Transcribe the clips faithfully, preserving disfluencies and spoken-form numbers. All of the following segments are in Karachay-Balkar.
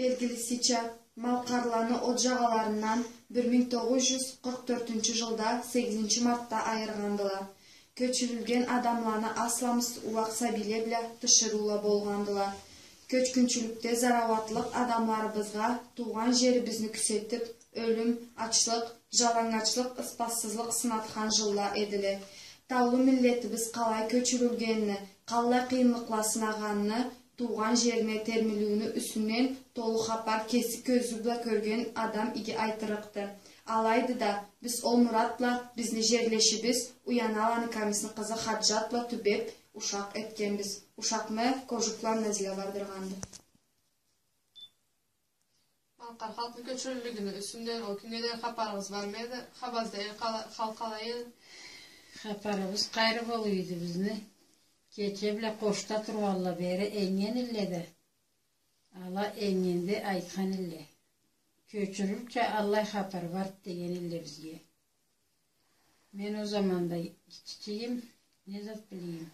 Белгилисича, малкъарланы ол джагъаларындан бир минг тогъуз джюз къыркъ тёртюнчю джылда сегизинчи мартда айыргъандыла. Кёчюрюлген адамланы асламысы ууакъ сабийле бла тиширыула болгъандыла. Кёчгюнчюлюкде зарауатлыкъ адамларыбызгъа туугъан джерибизни кюсетиб, ёлюм, ачлыкъ, джаланнгачлыкъ, ыспассызлыкъ сынатхан джылла эдиле. Таулу миллетибиз къалай кёчюрюлгенини, къаллай къыйынлыкъла сынагъаныны, туугъан джерине термилиуню юсюнден толу хапар кеси кёзю бла кёрген адам иги айтырыкъды. Алайды да, биз ол мурат бла бизни джерлешибиз Уяналаны Камисни къызы Хаджат бла тюбеб, ушакъ этгенбиз. Ушакъны Кожукла Назиля бардыргъанды. Малкъар халкъны кёчюрюлюгюню юсюнден ол кюннге дери хапарыгъыз бармы эди? Хабазда эл къала-, хал къалай эди? Хапарыбыз къайры болуйду бизни. Кече бла къошда тургъанла бери энген элле да, ала энгенде айтхан элле. Кёчюрюлча аллай хапар барды деген элле бизге. Мен ол заманда кичичигим, не зат билейим.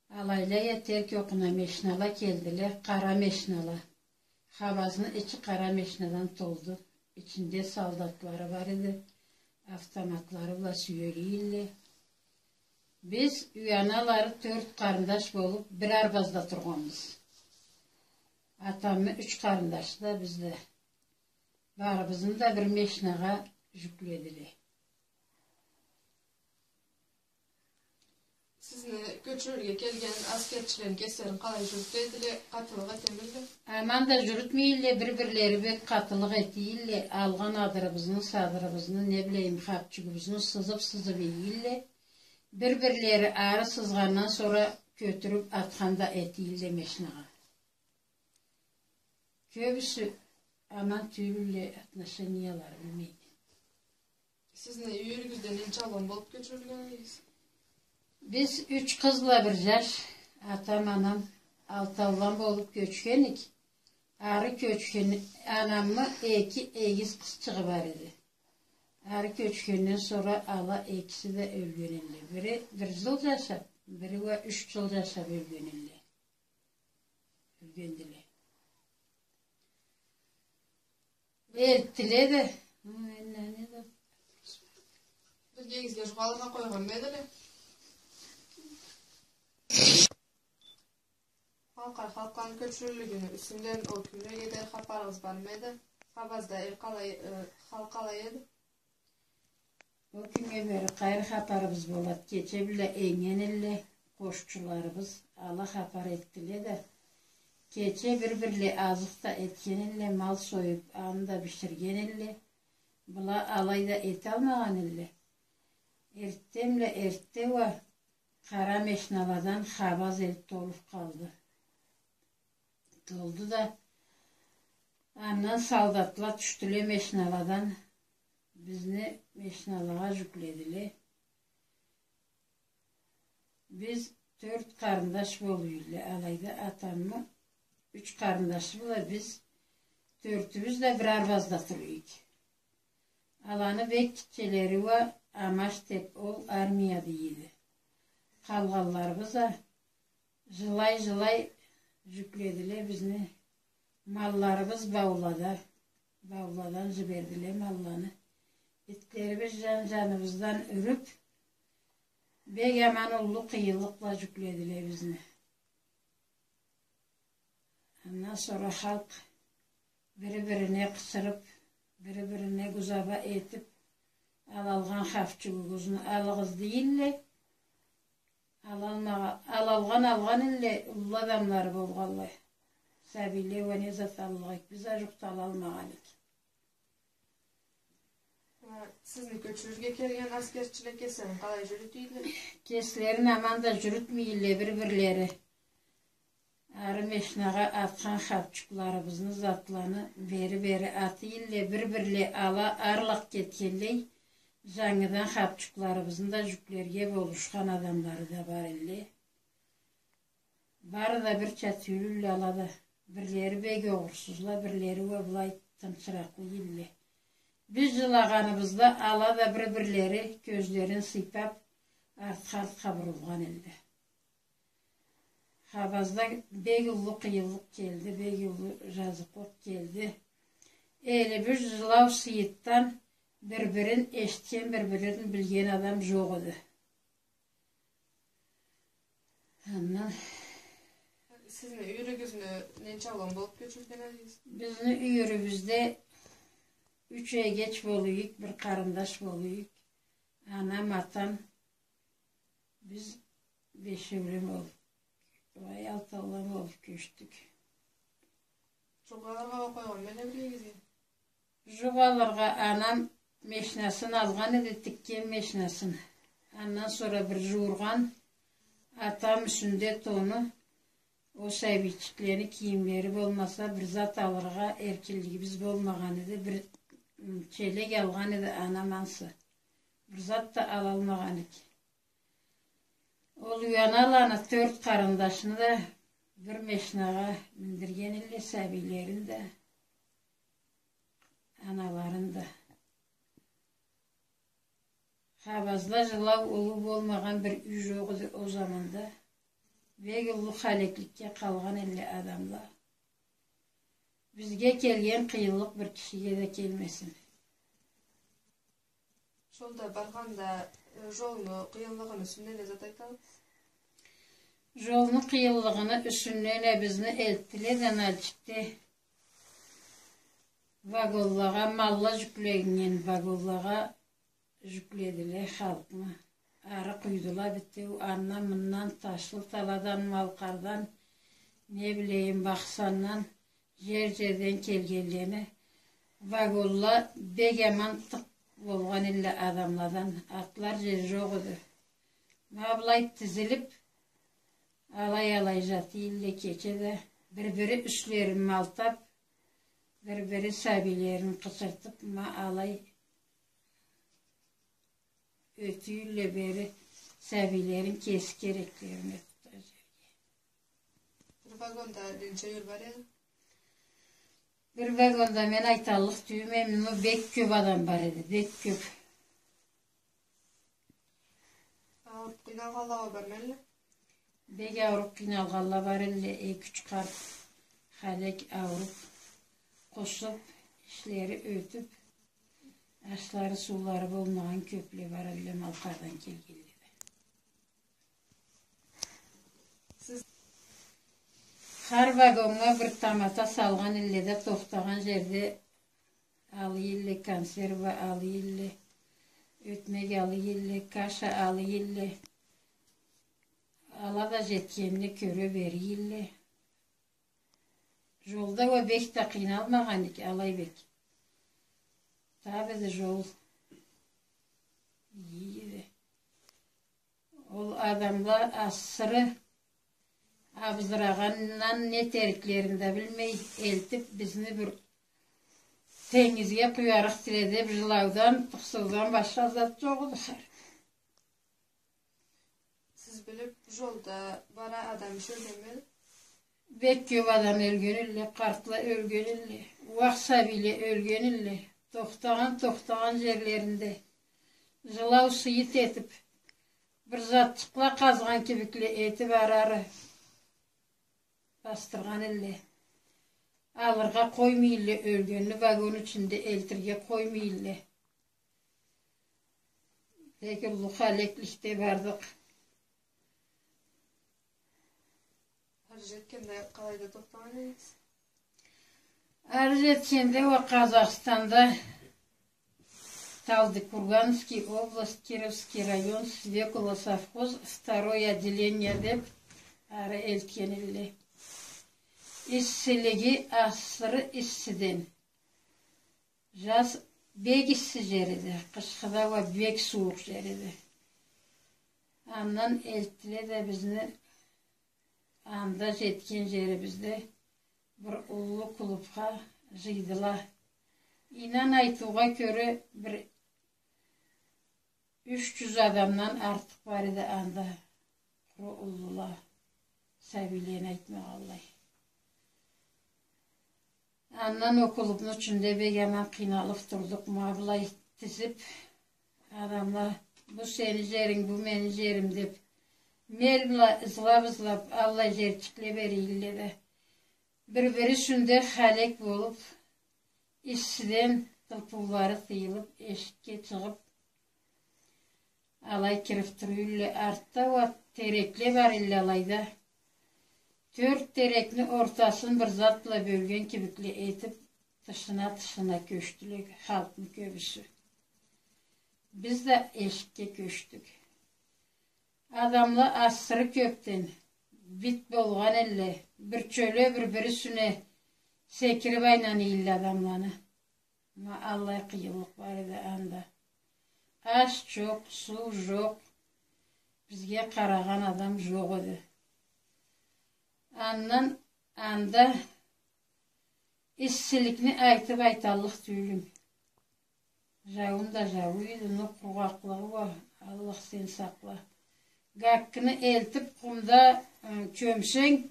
Алайла я терк окъуна мешнала келдиле, къара мешнала. Хабазны ичи къара мешнадан толду. Ичинде солдатлары бар эди, автоматлары бла сюелий элле. Биз Уяналары тёрт къарындаш болуб, бир арбазда тургъанбыз. Атамы юч къарындашы да, биз да. Барыбызны да бир мешнагъа джюкледиле. Сизни кёчюрюрге келген аскерчилени кеслерин къалай джюрютедиле, къатылыкъ этемидиле? Аман да джюрютмей элле, бир-бирлери бек къатылыкъ этий элле, алгъан адырыбызны, садырыбызны, не билейим, хапчугубузну сызыб-сызыб ий элле. Бир-бирлери ары сызгъандан сора кётюрюб атхан да этий элле мешнагъа. Кёбюсю аман тюйюлле, отношениялары, билмейме. Сизни юйюрюгюзде ненча улан болуб кёчюрюлген эдигиз? Биз юч къыз бла бир джаш, атам, анам, алты улан болуб кёчген эдик. Ары кёчген, анамы эки эгиз къызчыгъы бар эди. Ары кёчгенден сора ала экиси да ёлген элле. Бири бир джыл джашаб, бири уа юч джыл джашаб ёлген элле. Ёлгендиле. Элтдиле да. Биргегизге джукъ алыргъа къойгъанмы эдиле? Малкъар халкъланы кёчюрюлюгюню юсюнден ол кюнлеге дери хапарыгъыз бармы эди? Хабазда эл къалай, э, хал къалай эди? Ол кюннге бери къайры хапарыбыз болад? Кече бла энген элле къошчуларыбыз, ала хапар этдиле да, кече бир-бирле азыкъ да этген элле, мал союб, аны да биширген элле. Была алай да эталмагъан элле. Эртденбла эртде уа къара мешналадан Хабаз эл толуб къалды. Толду да, андан солдатла тюшдюле мешналадан, бизни мешналагъа джюкледиле. Биз тёрт къарындаш болуй элле, алайда атамы юч къарындашы бла биз тёртюбюз да бир арбазда тура эдик. Аланы бек гитчелери уа Амаш деб, ол армияда эди. Къалгъанларыбыз а Жылай-жылай джюкледиле бизни. Малларыбыз баулада, бауладан джибердиле малланы. Итлерибиз джан-джаныбыздан юрюб, бек аман уллу къыйынлыкъла джюкледиле бизни. Андан сора халкъ бири-бирине къычырыб, бири-бирине гузаба этиб, алалгъан хапчугугъузну алыгъыз дейдиле. Алалмагъа-, алалгъан алгъан элле, уллу адамлары болгъанлай. Сабийле уа не зат аллыкъ эдик, биз а джукъ да алалмагъан эдик. Ха, сизни кёчюрюрге келген аскерчиле кеслерин къалай джюрютедиле? Кеслерин аман да джюрютмей элле бир-бирлери. Ары мешнагъа атхан хапчукъларыбызны, затланы бери-бери атый элле, бир-бирле ала арлакъ кетгенлей, джангыдан хапчукъларыбызны да джюклерге болушхан адамлары да бар элле. Бары да бирча тюйюлле ала да. Бирлери бек огъурсузла, бирлери уа былай тынчыракъла элле. Биз джылагъаныбызда ала да бир-бирлери кёзлерин сыйпаб, артха-артха бурулгъан элле. Хабазда бек уллу къыйынлыкъ келди, бек уллу жазыкълыкъ келди. Элли бир жылау-сыйытдан бир-бирин эшитген, бир-бирин билген адам жокъ эди. Андан... Сизни юйюрюгюзню ненча улан болуп кёчюрген эдигиз? Бизни юйюрюбюзде юч эгеч болуйукъ, бир къарындаш болуйукъ. Анам, атам, биз бешеулен болуп, вай, алтаулан болуп кёчдюк. Жукъ алыргъа уа къойгъан беле бир эгезге? Жукъ алыргъа анам мешнасын алгъан эди, тикген мешнасын. Андан сора бир жууургъан атам юсюнде тону, ол сабийчиклени кийимлери болмаса, бир зат алыргъа эркинлигибиз болмагъан эди. Бир, м, челек алгъан эди анам ансы. Бир зат да алалмагъан эдик. Ол уяналаны тёрт къарындашны да бир мешнагъа миндирген элле, сабийлерин да, аналарын да. Хабазда жылау уллу болмагъан бир юй жокъ эди ол заманда. Бек уллу халекликге къалгъан элле адамла. Бизге келген къыйынлыкъ бир кишиге да келмесин. Жолда баргъанда, э, жолну къыйынлыгъыны юсюнде не зат айталлыкъсыз? Жолну къыйынлыгъыны юсюнден э бизни элтдиле да Нальчикде вагонлагъа, малла жюклеген вагонлагъа жюкледиле халкъны. Ары къуйдула битеу, андан-мындан, Ташлы-Таладан, Малкъардан, не билейим, Бахсандан, жер-жерден келгенлени. Вагонла бек аман тыкъ болгъан элле адамладан, атлар жер жокъ эди. Ма былай тизилип, алай-алай жатыйла кече да, бир-бири юслерин малтап, бир-бири сабийлерин къычыртып, ма алай ётюйле бери, сабийлерин кеси кереклерине тутар жерге. Бир вагонда ненча юй бар эди? Бир вагонда мен айталлыкъ тюйюлме, но бек кёп адам бар эди, бек кёп. Ауруп къыйналгъанла уа бармы элле? Бек ауруп къыйналгъанла бар элле, эки-юч къарт халек ауруп, къусуп, ичлери ётюп, ашлары, суулары болмагъан кёпле бар элле, Малкъардан келгенле да. Сиз... Хар вагоннга бир тамата салгъан элле да, тохтагъан жерде алыйла, консерва алыйла, ётмек алыйла, каша алыйла. Ала да жетгенине кёре берийла. Жолда уа бек да къыйналмагъан эдик, алай бек. Табида жол иги эди. Ол адамла асыры абызырагъандан не этериклерин да билмей, элтип, бизни бир тенгизге къуярыкъдыла деп, жылаудан, тыкъсыудан башха зат жокъ эди хар. Сиз билип, жолда бара адам иши ёлгенми? Бек кёп адам ёлген элле, къартла ёлген элле, ууакъ сабийле ёлген элле, тохтагъан, тохтагъан жерлеринде. Жылау-сыйыт этип, бир затчыкъла къазгъан кибикле этип, ары-ары басдыргъан элле. Алыргъа къоймайла ёлгенни, вагон ичинде элтирге къоймайла. Бек уллу халекликде бардыкъ. Ары жетгенде къалайда тохтагъан эдигиз? Ары жетгенде уа Къазахстанда, Талдыкурганский область, Кировский район, Свекла совхоз, второе отделение деп, ары элтген элле. Иссилиги асыры иссиден. Жаз бек исси жер эди, къышхыда уа бек сууукъ жер эди. Андан элтдиле да бизни, анда жетген жерибизде бир уллу клубха жыйдыла. Ийнан, айтыугъа кёре, бир юч жюз адамдан артыкъ бар эди анда. Къуру уллула, сабийлени айтмагъанлай. Андан ол клубну ичинде бек аман къыйналып турдукъ. Ма былай тизип, адамла, бу сени жеринг, бу мени жерим деп, Мел бла ызлап-ызлап, аллай жерчикле берийилле да, бир-бири юсюнде халек болуп, иссиден тылпыулары тыйылып, эшикге чыгъып, алай кирип туруйле. Артда уа терекле бар элле алайда. Тёрт терекни ортасын бир зат бла бёлген кибикле этип, тышына-тышына кёчдюле халкъны кёбюсю. Биз да эшикге кёчдюк. Адамла асыры кёпден бит болгъан элле, бир чёле бир-бири юсюне секирип айланыйлы адамланы. Ма аллай къыйынлыкъ бар эди анда. Аш жокъ, суу жокъ, бизге къарагъан адам жокъ эди. Андан анда иссиликни айтып айталлыкъ тюйюлме. Жауун да жаууйду, но къургъакълыгъы уа, Аллах, сен сакъла. Гаккыны элтип, къумда, ы, чёмсенг,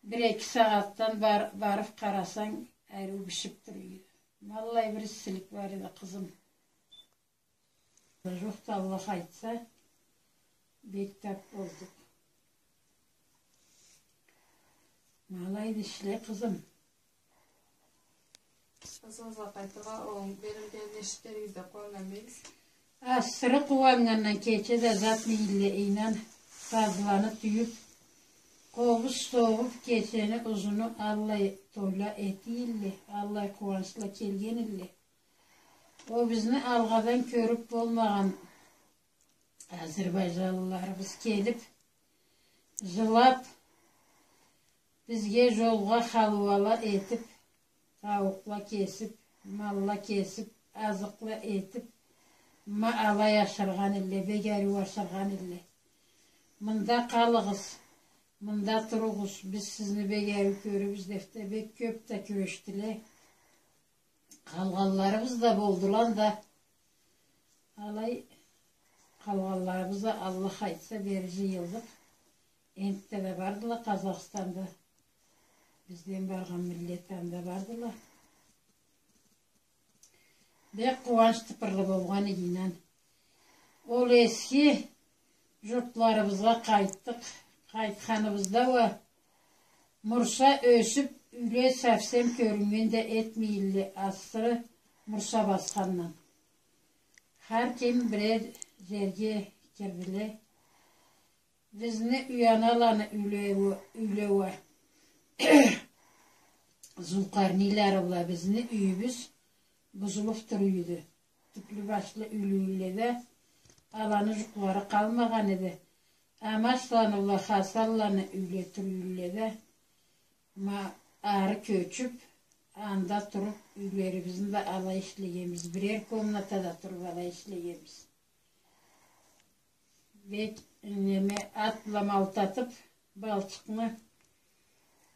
бир-эки сагъатдан бар-, барып къарасанг, ариу бишип туруйду. Ма аллай бир иссилик бар эди, къызым. Жокъду, Аллах айтса, бек тап болдукъ. Ма алайды ишле, къызым. Къызыгъызгъа къайтыргъа, ол берилген эшиклеригизде къууаннган бегиз? Асыры къууаннгандан кече да затмыйлы ийинен, тазыланы тюйюп, къобуз согъуп, кечени узуну аллай тойла этийле, аллай къууанчла келгенилле. Ол бизни алгъадан кёрюп болмагъан азербайжанлыларыбыз келип, жылап, бизге жолгъа халыуала этип, тауукъла кесип, малла кесип, азыкъла этип, ма алай ашыргъан элле, бек ариу ашыргъан элле. Мында къалыгъыз, мында туругъуз, биз сизни бек ариу кёрюбюз деп да бек кёп да кюрешдиле. Къалгъанларыбыз да болдула да. Алай къалгъанларыбыз да, Аллах айтса, бери жыйылдыкъ. Энтта да бардыла Къазахстанда. Бизден баргъан миллет анда бардыла. Бек къууанч тыпырлы болгъан эди ийинен. Ол эски журтларыбызгъа къайтдыкъ. Къайтханыбызда уа мурса ёсюп, юйле совсем кёрюннген да этмейле, асыры мурса басхандан. Хар ким бирер жерге кирдиле. Бизни уяналаны юйле уа, юйле уа. Зулкъарнийлары бла бизни юйюбюз бузулуп туруйду. Тюклю-башлы юйле да, аланы жукълары къалмагъан эди. Амашланы бла Хасанланы юйле туруйла да, ма ары кёчюп, анда туруп, юйлерибизни да алай ишлегенбиз, бирер комнатада туруп алай ишлегенбиз. Бек, неме, ат бла малтатып, балчыкъны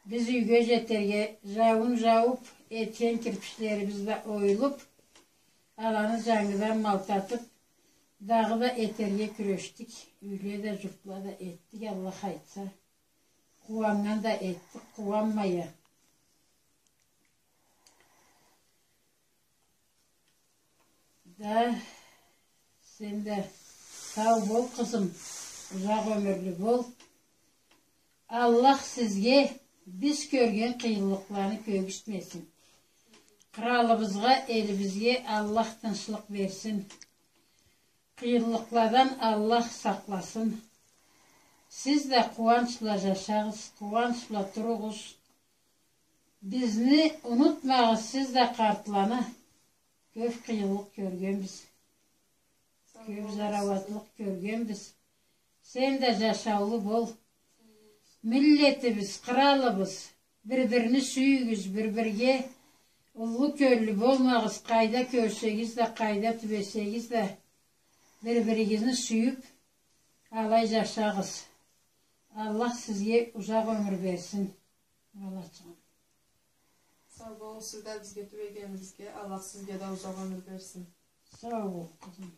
биз юйге жетерге, жауун жаууп, этген кирпичлерибиз да оюлуп, аланы жангыдан малтатып, дагъыда этерге кюрешдик. Юйле да, журтла да этдик, Аллах айтса. Къууаннган да этдик, къууанмай а. Да, сен да сау бол, къызым, узакъ ёмюрлю бол. Аллах сизге биз кёрген къыйынлыкъланы кёргюзтмесин. Къралыбызгъа, элибизге Аллах тынчлыкъ берсин. Къыйынлыкъладан Аллах сакъласын. Сиз да къууанч бла жашагъыз, къууанч бла туругъуз. Бизни унутмагъыз, сиз да, къартланы. Кёп къыйынлыкъ кёргенбиз. Кёп зарауатлыкъ кёргенбиз. Сен да жашаулу бол. Миллетибиз, къралыбыз, бир-бирини сюйюгюз, бир-бирге уллу кёллю болмагъыз, къайда кёрсегиз да, къайда тюбесегиз да, бир-биригизни сюйюп, алай жашагъыз. Аллах сизге узакъ ёмюр берсин, балачыгъым. Сау болугъуз сиз да бизге тюбегенигизге, Аллах сизге да узакъ ёмюр берсин. Сау бол, къызым.